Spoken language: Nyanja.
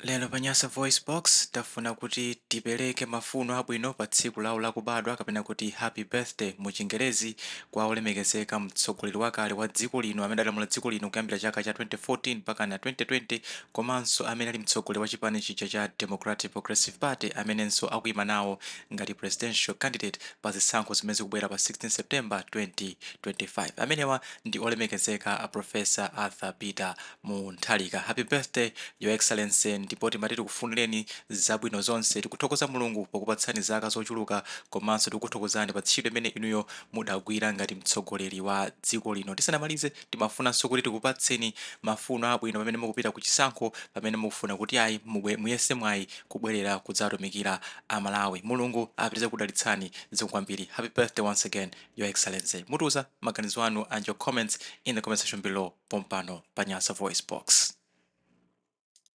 Lero pa Nyasa VoiceBox, tafuna kuti tipereke mafuno abwino pa tsiku lawo lakubadwa, kapena kuti happy birthday mu Chingerezi, kwa olemekezeka mtsogoleri wakale wa dziko lino amene adalamula dziko lino kuyambira chaka cha 2014 mpaka na 2020, komanso amene ali mtsogoleri wa chipani chija cha Democratic Progressive Party, amenenso akuyima nawo ngati presidential candidate pa zisankho zimene zikubwera pa 16 September 2025. Amenewa ndi olemekezeka a Professor Arthur Peter Mutharika. Happy birthday, Your Excellency, ndipo timati tikufunireni zabwino zonse. Tikuthokoza Mulungu pokupatsani zaka zochuluka, komanso tikuthokozani pa ntchito imene inuyo mudagwira ngati mtsogoleri wa dziko lino. Tisanamalize, timafunanso kuti tikupatseni mafuno abwino pamene mukupita ku chisankho, pamene mukufuna kuti ayi, muyese mwayi kubwerera kudzatumikira Amalawi. Mulungu apitirize kudalitsani. Zikomo kwambiri. Happy birthday once again, Your Excellency. Mutiuza maganizo anu and your comments in the comment section below pompano pa Nyasa Voice Box.